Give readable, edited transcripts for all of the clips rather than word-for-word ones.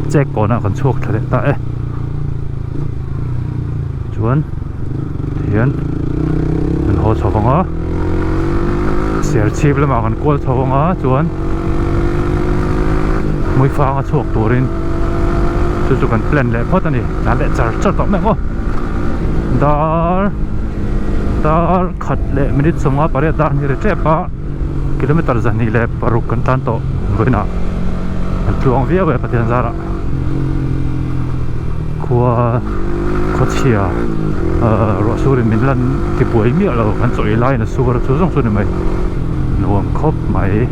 Chek kawnah kan chhuak thla leh ta e. Chuan tihian kan haw chho vang a, Serchhip lamah kan kual chho vang a chuan Hmuifanga chhuak turin chu chu kan plan leh phawt a ni. Tlan leh char char tawh mai ang aw. Dar dar khat leh minute 58 dar ni ri tep a. Kilometer 26 kan tan tawh vawiinah an tluang viau e Pathian zarah khua khawchhia ahh ruah surin min lan ti buai miah lo kan chaw ei laiin a sur a chu zawng chu ni mai nuam khawp mai.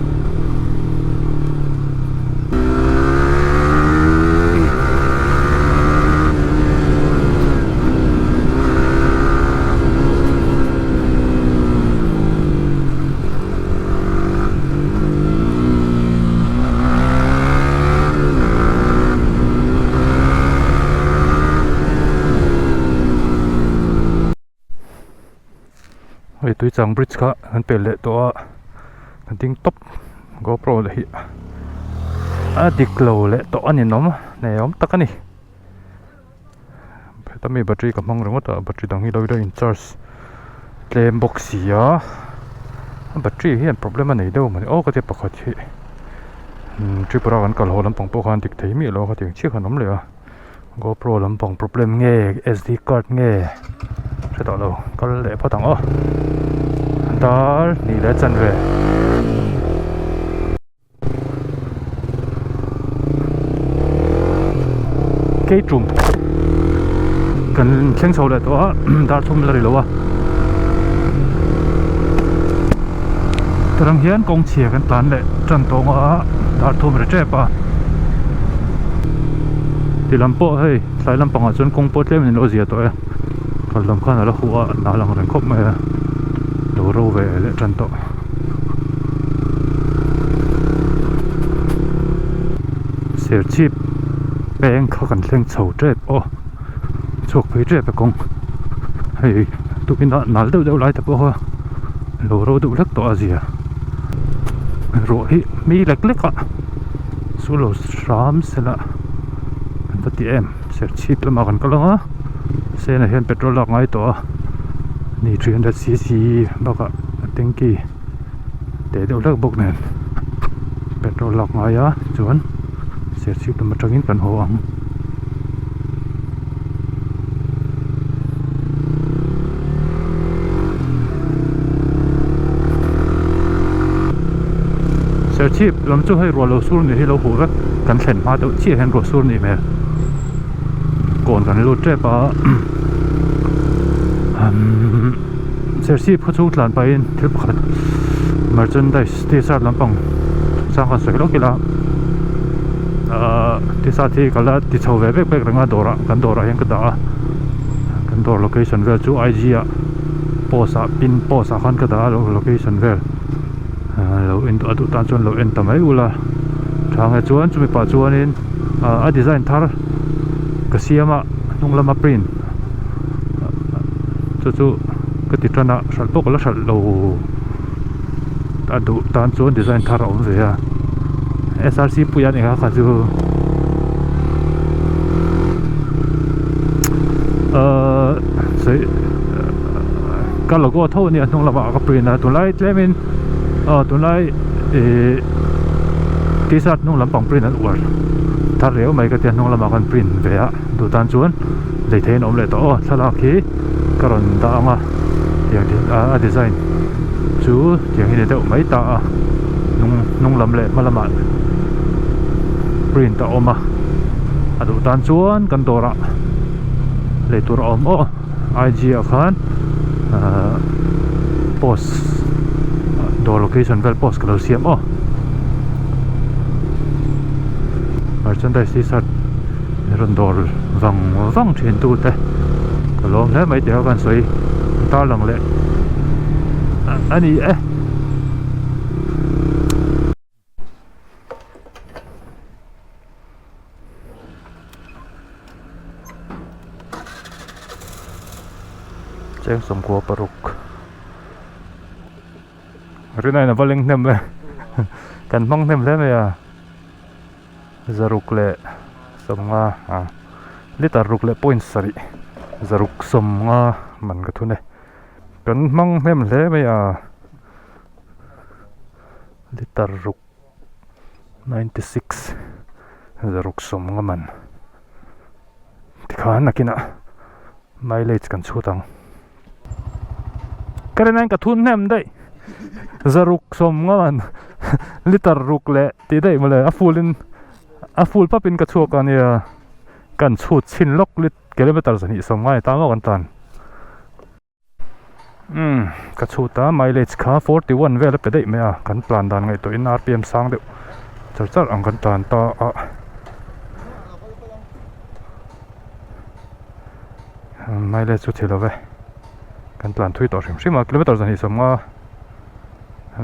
Hei Tuichang bridge kha an pel leh tawh a a ding tawp GoPro leh hi a dik lo leh tawh a ni nawm nei awm tak a ni. Heta mi battery ka hmang ringawt a battery dang hi lo ila in charge tlem bawk si a a battery hian problem a nei deuh mawni aw ka tia pakhat hi umm Tripura kan kal haw lampang pawh khan dik thei miah lo a khatiang chiah khan awm leh a GoPro lampang problem nge sd card nge hre tawh lo kal leh phawt ang aw dar hnih leh chanve. Keitum kan thleng chho leh tawh a dar thum la ri lo a tarang hian kawng chhia kan tlan leh tan tawng a dar thum ri tep a ti lam pawh hei tlai lampangah chuan kawng pawh tlem in lo zia tawh e kal lam khan a la huh a hnah lang reng khawp mai a lo ro ve leh tan tawh. Serchhip peng kha kan thleng chho tep aw chhuak phei tep a kawng hei tukin ah nal deuh deuh lai te pawh kha lo ro deuh hlek tawh a zia ruah hi mi lek lek a chu lo hram sela kan va ti em Serchhip lamah kan kal ang a senah hian petrol lak ngai tawh a ni 300 cc bakah tanky teh deuh hlek bawk nen petrol lak ngai a chuan Serchhip lam atangin kan haw ang. Serchhip lam chu hei ruah lo sur nih hi lo huh vek kan thlen hma deuh chiah hian ruah sur nih hmel kawn kan lut tep a Serchhip khaw chhung tlan pahin thil pakhat merchandise t-shirt lampang chungchang kan sawi lawk ila ahh t-shirt hi ka la ti chho ve vek vek reng a dawrah kan dawrah hian ka dah a kan dawr location vel chu I G ah post ah pin post ah khan ka dah a location vel ahh lo en a duh tan chuan lo en ta mai ula tha nge chuan chumi pah chuanin ahh a design thar ka siam a hnung lama print chu chu ka ti tan a hralh pawh ka la hralh lo a duh tan chuan design thar a awm ve a S R C puia nih kha kha chu ahh sawi ka logo tho a nia hnung lamah ka print a tunlai tlemin aw tunlai ihh t-shirt hnung lampang print an uar thar riau mai ka tia hnung lamah khan print ve a duh tan chuan lei theihin a awm leh tawh aw thlalak hi ka rawn dah ang a tiang a design chu tiang hi ni deuh mai ta a hnung hnung lam leh hma lamah print a awm a a duh tan chuan kan dawrah lei tur a awm aw I G ah khan ahh post dawr location vel post ka lo siam aw merchandise t-shirt rawn dawr vang vang thin tu te ka lawm hle mai tih a kan sawi tarlang leh a ni e. Cheng sawmkua paruk rinaiin a va leng hnem e kan hmang hnem hle mai a. Zaruk leh Sawmnga a liter ruk leh point sarih zaruk sawmnga man ka thun e. Kan hmang hnem hle mai a liter ruk 96 zaruk sawmnga man tikhan nakinah mileage kan chhut ang. Ka rin aiin ka thun hnem daih zaruk sawmnga man liter ruk leh tih daih mawle a full in a full pap in ka chhuak a nia kan chhut chhin lawk lit kilometer zahnih sawmnga ni ta maw kan tan. Umm ka chhut a mileage kha 41 vel a pe daih mai a kan tlan dan ngaihtuah in rpm sang deuh char char ang kan tlan ta a mileage chu thei lo ve kan tlan thui tawh hrim hrim a kilometer zahnih sawmnga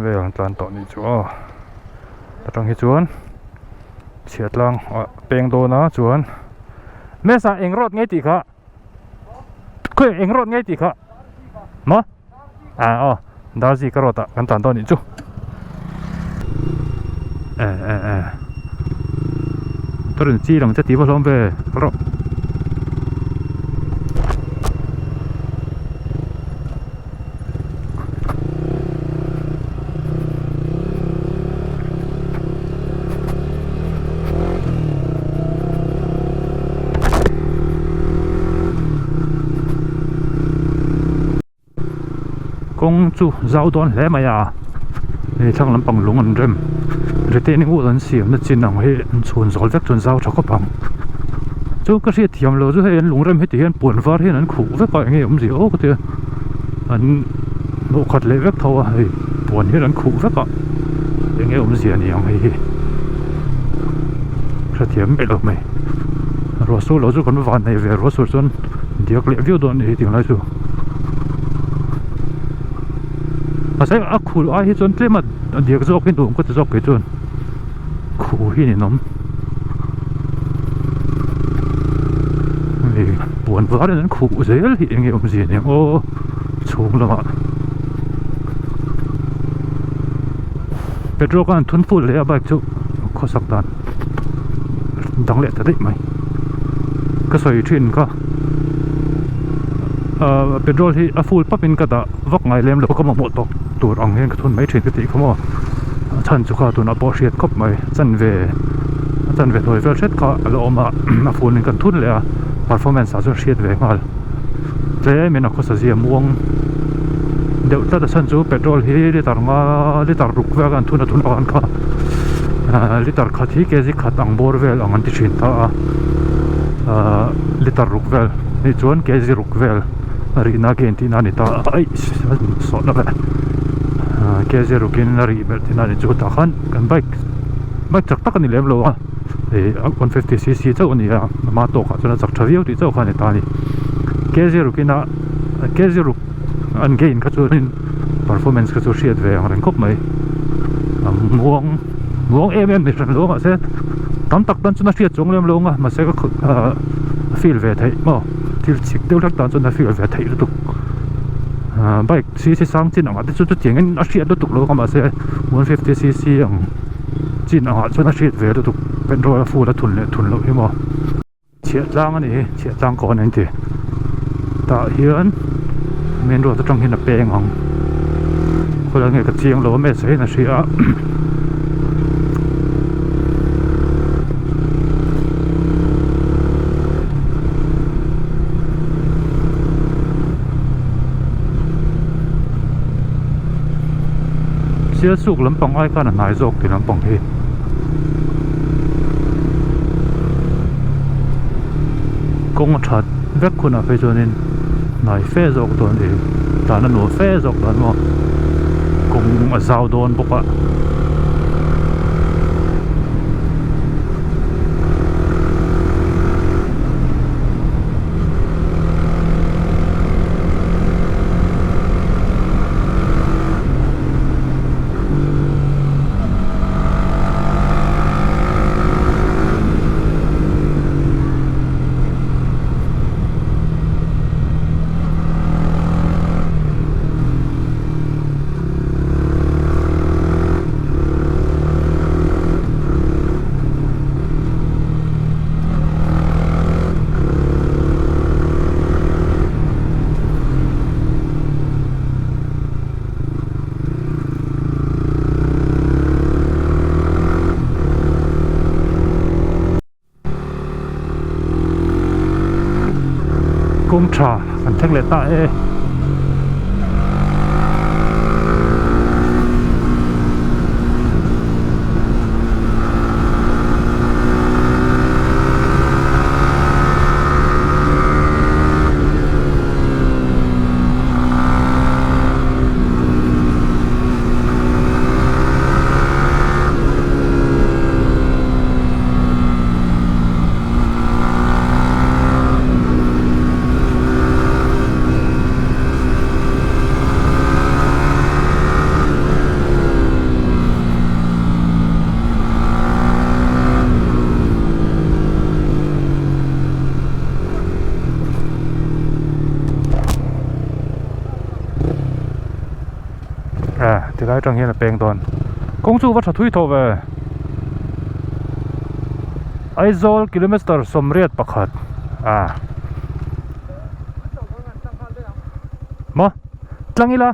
vel an tlan tawh nih chu aw atang hi chuan chhiah tlang ah peng dawn a chuan mesa eng road nge tih kha. Khawi eng road nge tih kha maw ah aw Darzika road ah kan tan dawn nih chu e e e motor in chi lang che tih va hlawm ve kal rawh. Kawng chu zau dawn hle mai a hei thlang lampang lung an rem retaining wall an siamna chin ang hi an chhun zawl vek chuan zau tha khawp ang chu ka hriat thiam lo chu hei an lung rem heti hian puan var hian an khuh vek a eng nge awmzia aw ka tia an hnawh khat leh vek tho a hei puan hian an khuh vek a eng nge awmzia ni ang hei hi hrethiam mai lo mai ruah sur lo chu kan van nei ve ruah sur chuan diak leh viau dawn a ni hi tih lai chu mahse a khul ai hi chuan tlem a diak zawk hi nuam ka ti zawk kei chuan khu hi ninawm hei puan var in an khuh zel hi eng nge awmzia aniang aw chhung lamah petrol khan an thun full leh a bike chu khawsak dan dang leh ta daih mai ka sawi thin kha ahh petrol hi a full pap in ka dah vak ngai lem lo ka mamawh tawk tur ang hian ka thun mai thin ka tih kha maw a chhan chu kha tunah pawh hriat khawp mai chanve a chanve hnuai vel hret kha a la awm a a phone in kan thun leh a performance ah chuan hriat ve nghal tlem in a khawsa zia muang deuh tlat a chhan chu petrol hi liter nga liter ruk vel khan thun a thun avang kha ahh liter khat hi kg khat ang bawr vel ang an ti thin ta a ahh liter ruk vel nih chuan kg ruk vel a rihna gain tihna a ni ta a aih sawhna ve kg rukin a rih belh tihna a ni chu tah khan kan bike bike chak tak a ni lem lo a ih 150 cc chauh a ni a ama tawkah chuan a chak tha viau tih chauh kha a ni ta a ni kg rukin a kg ruk an gain kha chuanin performance kha chu hriat ve ang reng khawp mai a muang muang em em ni hran lo mahse tam tak tan chuan a hriat chuang lem lo ang a mahse ka a feel ve theih maw. Thil chik deuh hlek tan chuan a fiah ve theih lutuk ahh bike cc sang chin angah te chu chutiang in a hriat lutuk lo a mahse 150 cc ang chin angah chuan a hriat ve lutuk petrol a full a thun leh thun loh hi maw chhiah tlang a ni hi chhiah tlang kawn an ti tah hian main road atang hian a peng ang khawlai nge ka chiang lo a message hian a hria a. Sialsuk lampang ai khan a hnai zawk ti lampang hi. Kawng a that vek hunah phei chuanin hnai fe zawk dawn ih tlan a nuam fe zawk dawn maw kawng a zau dawn bawk a. Kawng tha kan thleng leh ta e. Tilai atang hian a peng dawn kawng chu va tha thui tawh ve Aizawl kilometer 81 a maw tlang ila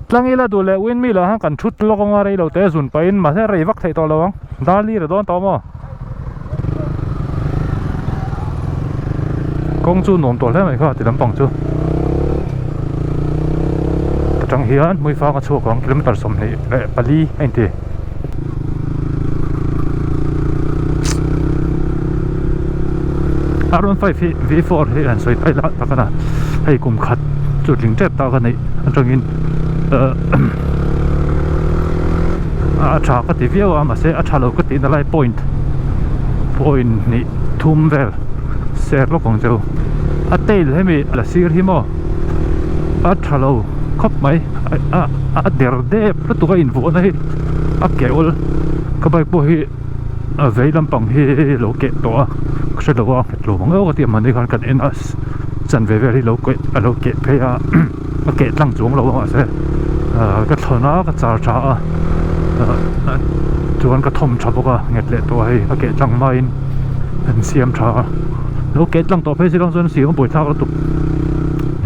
tlang ila duh leh windmill ah khan kan thut lawk anga rei lo te zun pahin mahse rei vak theih tawh lo ang dar lir a dawn tawh maw kawng chu nuam tawh hle mai kha ti lampang chu atang hian hmuifang a chhuak ang kilometer 24 a inti. R one five hi V four hi han sawi phei lah tak a na hei kum khat chu tling tep ta ka neih atangin a tha ka ti viau a mahse a tha lo ka tihna lai point point hnih thum vel ser lawk ang cheu a tail hemi la sir hi maw a tha lo khawp mai a a der dep lutuk a invuahna hi a keh awl ka bike pawh hi a vei lampang hi lo keh tawh a ka hre lo a nghet lo ang ka ti a mahni khan kan en a chanve vel hi lo keh a lo keh phei a a keh tlang chuang lo a mahse ah ka thlawn a ka char tha a chuan ka thawm tha bawk a nghet leh tawh a hei a keh tlang hmain an siam tha a lo keh tlang tawh phei si lang chuan siam a buaithlak lutuk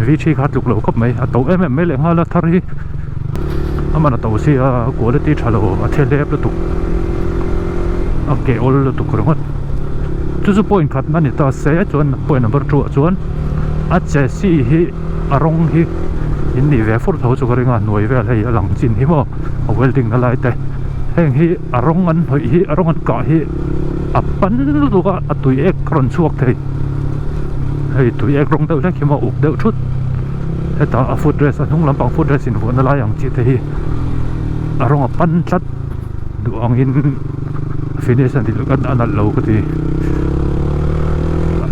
v three kha tluk lo khawp mai a to em em mai leh nghal a thar hi a man a to si a quality tha lo a the hlep lutuk a keh awl lutuk ringawt chu chu point khat a ni ta se chuan point number two ah chuan a chassis hi a rawng hi in nih ve fur tho chu ka ring a hnuai vel hei a lang chin hi maw a welding na lai te heng hi a rawng an hnawih hi a rawng an kah hi a pan lutuk a a tui ek a rawn chhuak thei hei tui ek rawng deuh hlek hi maw a uk deuh thut hetah a foot rest a hnung lampang foot rest invuahna lai ang chi te hi a rawng a pan tlat duh angin finish a ni a nalh lo ka ti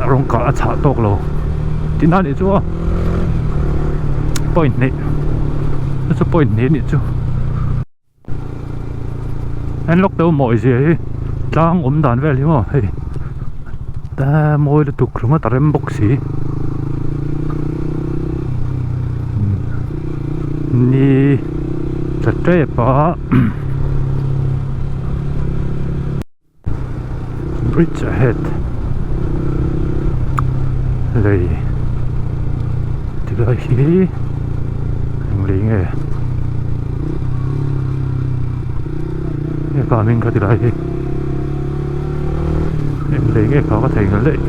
a rawng kah a chhah tawk lo tin a nih chu aw point hnih chu chu point hnih a nih chu en lawk teuh mawi zia hi tlang awm dan vel hi maw hei mawi lutuk ringawt a rem bawk si ni tla tep a. Bridge ahead lei tilai hi eng lei nge nge ka hming kha tilai hi eng lei nge kha ka thei nghal daih.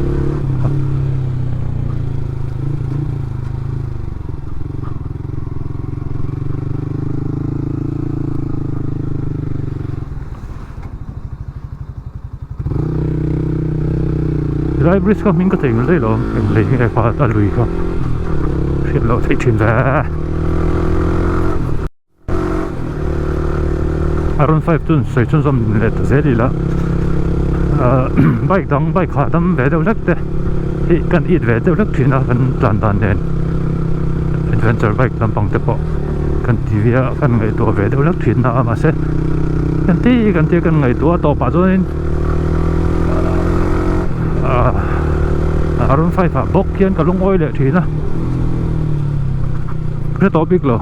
Helai bridge kha hming ka thei nghal daih lo eng lei nge kha a lui kha hriat loh theih thin ve a rawn five chun sawi chhunzawm leh ta zel ila ah bike dang bike hahdam ve deuh hlek te hi kan it ve deuh hlek thin a kan tlan dan nen adventure bike lampang te pawh. Kan ti ve a kan ngaihtuah ve deuh hlek thin a mahse kan ti kan tia kan ngaihtuah a tawpah chuanin ahh a rawn five ah bawk hian ka lungawi leh thin a hre tawh bik lo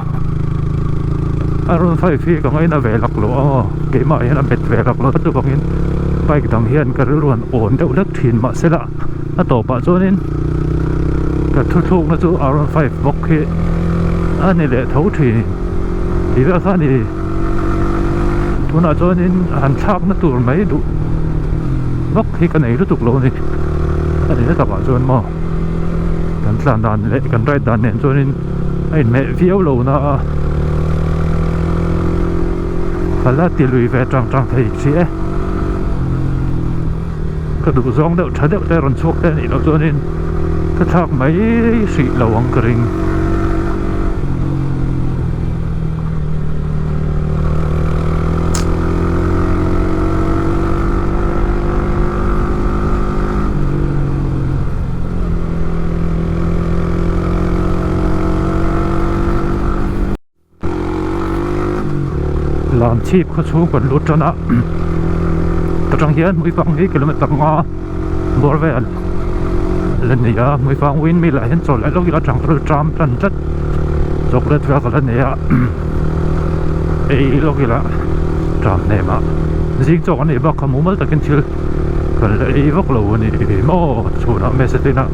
a rawn five hi ka ngaina ve lak lo a keimah hian a bet ve lak lo chuvangin bike dang hian ka rilru an awn deuh hlek thin mahse lah a tawpah chuanin ka thuthlukna chu R one five bawk hi a ni leh tho thin tih vel kha a ni tunah chuanin han thlakna tur mai duh vak hi ka nei lutuk lo a ni. a ni na takah chuan maw kan tlan dan leh kan ride dan nen chuanin a inhmeh viau lo na a ka la ti lui ve tang tang thei hrih e ka duh zawng deuh tha deuh te rawn chhuak te anih loh chuanin ka thlak mai hrih lo ang ka ring. Lamchhip khaw chhung kan lut tan a ta tang hian hmuifang hi kilometer nga bawr vel la ni a hmuifang windmill ah hian chawl leh lawk ila tangkal tram tan tlat chocolate vel ka la nei a ei lawk ila tram hnem ah zing chawk a nih bak kha mumal takin thil kan la ei vak lo a ni maw chhunah message inah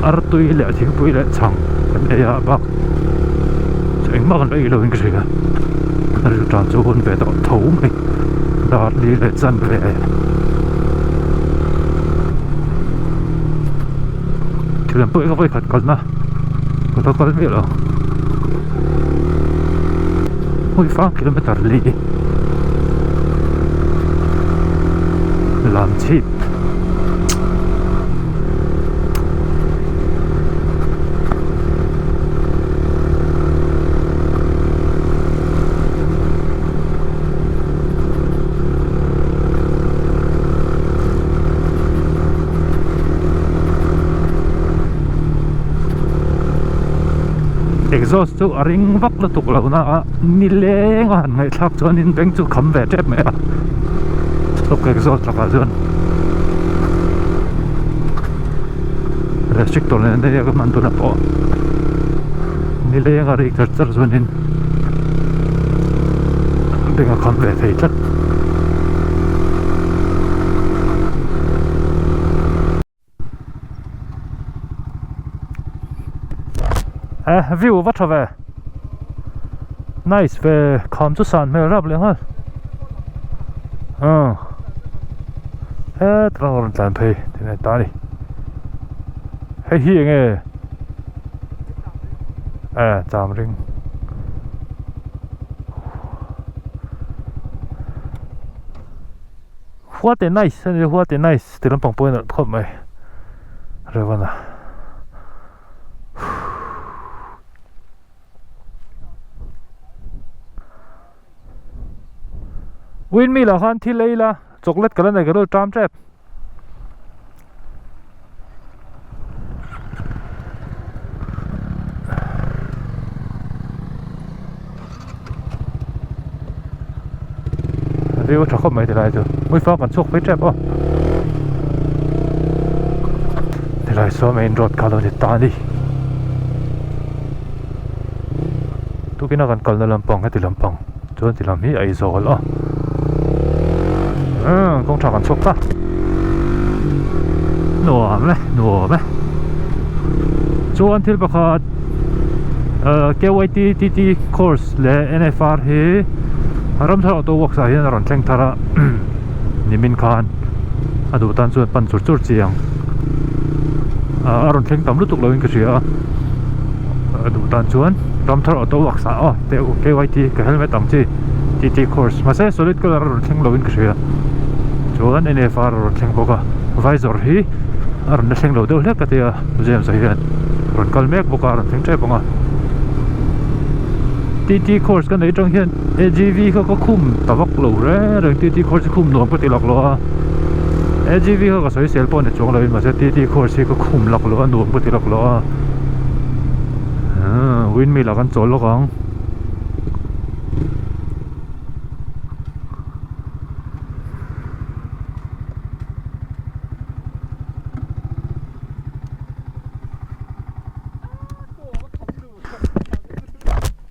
artui leh thingpui leh chhang kan ei a bak. Engmah kan ei lo in ka hria a ril tan chu hun ve tawh tho mai dar li leh chan ve thil ang pawh hi ka vawikhat kalna ka la kal miah lo hmui fang kilometer li lam chhip. Exhaust chu a ring vak lutuk lo na a nileng a han ngaihthlak chuanin beng chu kham ve tep mai a stock exhaust lakah chuan. Restrictor nen daih a ka hman tunah pawh nileng a ri char char chuanin beng a kham ve thei tlat. Eh view va tha ve nice ve kham chu san hmel rap leh nghal ah. Hetah rawn tlan phei tih a ta a ni hei hi eng nge eh cham ring what a nice a ni what a nice ti lampang pawh hi a nalh khawp mai Revan a. Windmill ah khan thil ei la chocolate ka la nei ka lo ṭam ṭep. View a ṭha khawp mai tilai chu hmuifang kan chhuak phei ṭep aw tilai saw main road kha a lo ni ta a ni. Tukina kan kalna lampang heti lampang chuan ti lam hi Aizawl a umm kawng tha kan chhuak ta nuam e nuam e chuan thil pakhat ah K Y T T course leh N F R hi Ramthar auto works ah hian a rawn thleng thar a nimin khan a duh tan chuan pan chur chur chiang ah a rawn thleng tam lutuk lo in ka hria a a duh tan chuan Ramthar auto works ah aw K Y T ka helmet ang chi T T course mahse solid colour a rawn thleng lo in ka hria chuan N F R a rawn thleng bawk a visor hi a rawn la thleng lo deuh hlek a tia James a hian rawn kal mek bawk a a rawn thleng tep ang a T T course ka neih atang hian A G V kha ka khum ta vak lo reng reng T T course hi khum nuam ka ti lak lo a A G V kha ka sawi sel pawh a ni chuang lo in mahse T T course hi ka khum lak lo a nuam ka ti lak lo a windmill ah kan chawl lawk ang.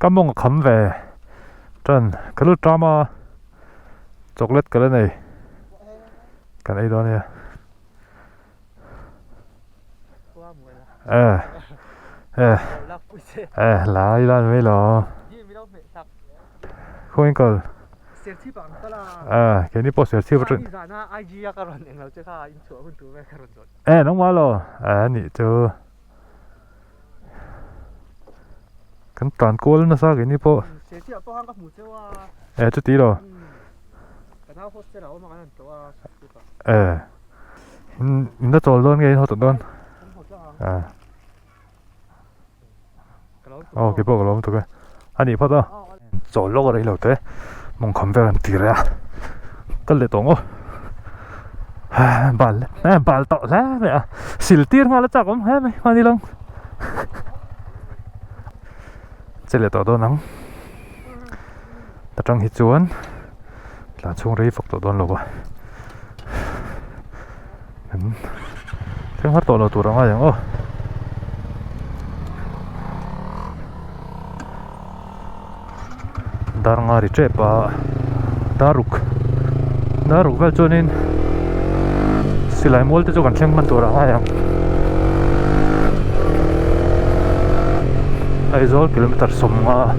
Ka mawng a kham ve tan ka lu tam a chocolate ka la nei kan ei dawn nia eh eh eh lai lan mai lo khawiin kal. Serchhip ah kan kal a. A keini pawh Serchhip atang. Khami zana IG a ka rawn englo che kha in chhuah hun tur vel ka rawn zawt. E nangmah lo a nih chu. Kan tlan kual nasa keini pawh. Serchhip ah pawh khan ka hmu cheu a. E chuti lo. Ka nau hostel ah awm a kan han tlawh a Serchhip ah. E in la chawl dawn nge in haw tawh dawn? Kan haw tawh ang. A. Aw keipawh ka lawm tuk e a nih phawt a chawl lawk a rei lo te mawngkham vel an ti reh a kal leh tawh ang aw bal eh bal tawh hle mai a sil tir nghal a chak awm hle mai mahni lang che leh tawh dawn ang ta tang hi chuan tlan chhung rei fak tawh dawn lo a Kan thleng har tawh lo tur a ngai ang aw. Dar nga ri tep a daruk daruk vel chuanin silai mual te chu kan thleng hman tur a ngai ang. Aizawl kilometer 50.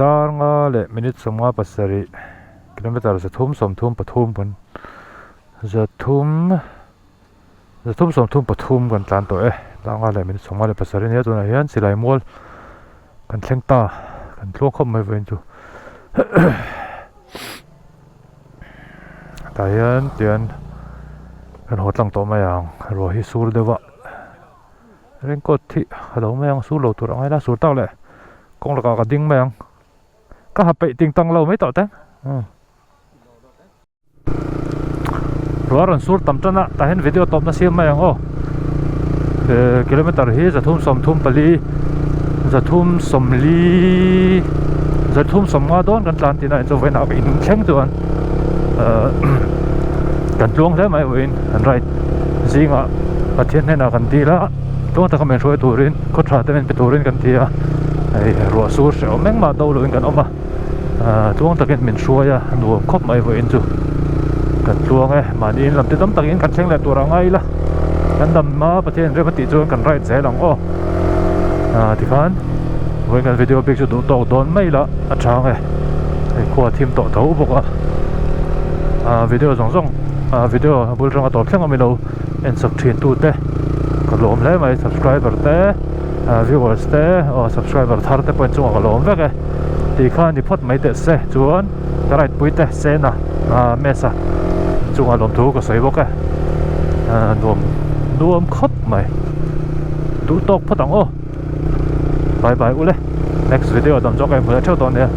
Dar nga leh minute 57 kilometer 334 kan 3. 333 kan tlan tawh e tlanga leh minute 57 a nia tunah hian silai mual kan thleng ta kan tluang khawp mai vawiin chu tah hian tian kan haw tlang tawh mai ang ruah hi sur deuh a raincoat hi a lo mai ang sur lo tur ang a ila sur tak leh kawng lakah ka ding mai ang ka ha peih ting tang lo mai tawh te. Ruah rawn sur tam tan a tah hian video tawp na siam mai ang aw eh kilometer hi 334 340 350 dawn kan tlan tihna chu vawiin ah ka in thleng chuan eh kan tluang hle mai vawiin kan ride zingah Pathian hnenah kan dil a tluang taka min hruai turin khaw tha te min pe turin kan ti a hei ruah sur hrehawm engmah do loin kan awm a. Ahh tluang takin min hruai a nuam khawp mai vawiin chu kan tluang e mahni in lam te tam takin kan thleng leh tur ang a ila kan dam a Pathian rem a tih chuan kan ride zel ang aw ahh tikhan vawiin kan video bik chu duh tawk dawn mai ila a chang e hei khua a thim tawh tho bawk a ahh video zawng zawng ahh video a bul atanga tawp thleng awm ilo en chak thin tu te ka lawm hle mai subscriber te ahh viewers te aw subscriber thar te pawh in chungah ka lawm vek e. Tih kha ni phawt mai teh se chuan ka right pui te sena ah mesa chungah lawmthu ka sawi bawk e ah nuam nuam khawp mai duh tawk phawt ang aw bye bye ule next video ah dam zawk a inhmu leh theuh dawn nia.